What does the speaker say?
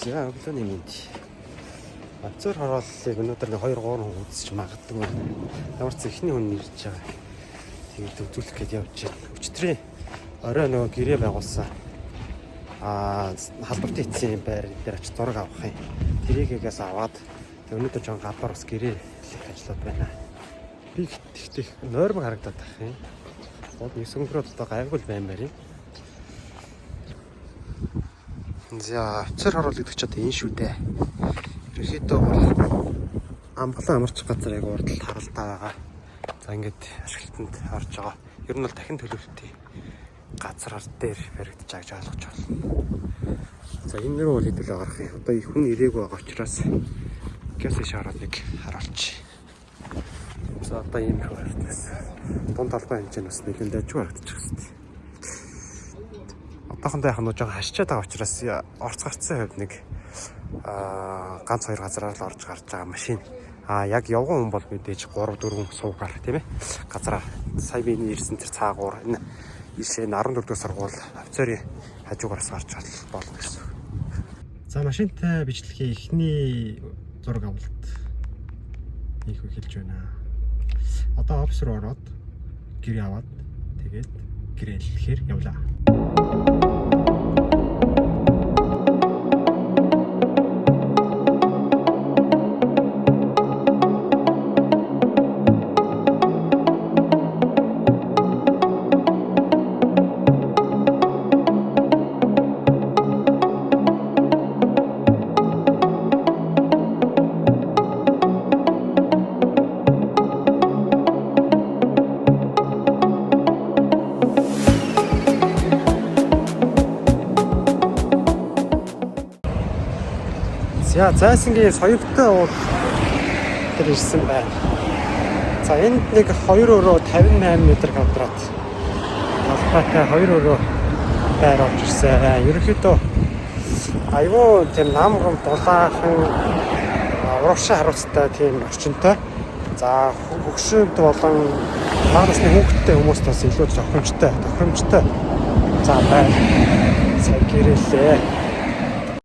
За, өглөөний мэнд. Офицер хорооллыг өнөөдөр нэг 2 3 хүн үзэж магадгүй. Ямар ч эхний хүн ирж байгаа. Тэгээд үзүүлэх гээд явж байна. Өчигдрийн орой нөгөө гэрээ байгуулсан. Халдварт эцсийн байр дээр очиж зураг авах юм. Тэрийгээс аваад тэг өнөөдөр жоон гадуур бас гэрээ хэлэх ажлууд байна. Би ихтэй нойрмог харагдаад байх юм. Гол нэг сөнгөрөөд одоо гайгүй л баймаар юм. За, офицер хороол гэдэг чи одоо энэ шүү дээ. Ерөнхийдөө бол амгалан амарч газар яг урд л харалтаа байгаа. За, ингээд ашиглалтанд орж байгаа. Ер нь бол дахин төлөвлөлтийн газар дээр баригдаж байгаа гэж ойлгож байна. За, энэ рүү бол хэдүүлээ гарах юм. Одоо их хүн ирээгүй байгаа учраас гяс иш ороод нэг харуулчих. За, одоо ийм их харагдсан. Дунд талбай хэмжээ нь бас нэлээд дайжгүй харагдчих хэвээр. Одоохондоо яг нь жоохон хашчаад байгаа учраас орц гарцсан хувьд нэг ганц хоёр газараар л орж гарч байгаа машин. Яг явган хүн бол мэдээж 3 4 суугаар тийм ээ. Газараа сая би ирсэн тэр цаагуур энэ ийшээ 14 дугаар сургууль офицерын хажуугараас гарч болно гэсэн. За, машинтай бичлэгийн эхний зураг авалт их эхэлж байна. Одоо офис руу ороод гэрээ аваад тэгээд гэрээлэхээр явлаа. За, Зайсангийн соёлтой уул дээр ирсэн байна. За, энд нэг 2 өрөө 58 м квадрат талбайтай 2 өрөө байр орж ирсэн. Ерөнхийдөө айгүй тийм нам гом дулаахан урагшаа харуулцтай тийм орчинтой. За, хөгшөөнд болон бага насны хүүхэдтэй хүмүүст бас илүү тохиромжтой. За, байр сая гэрээлээ.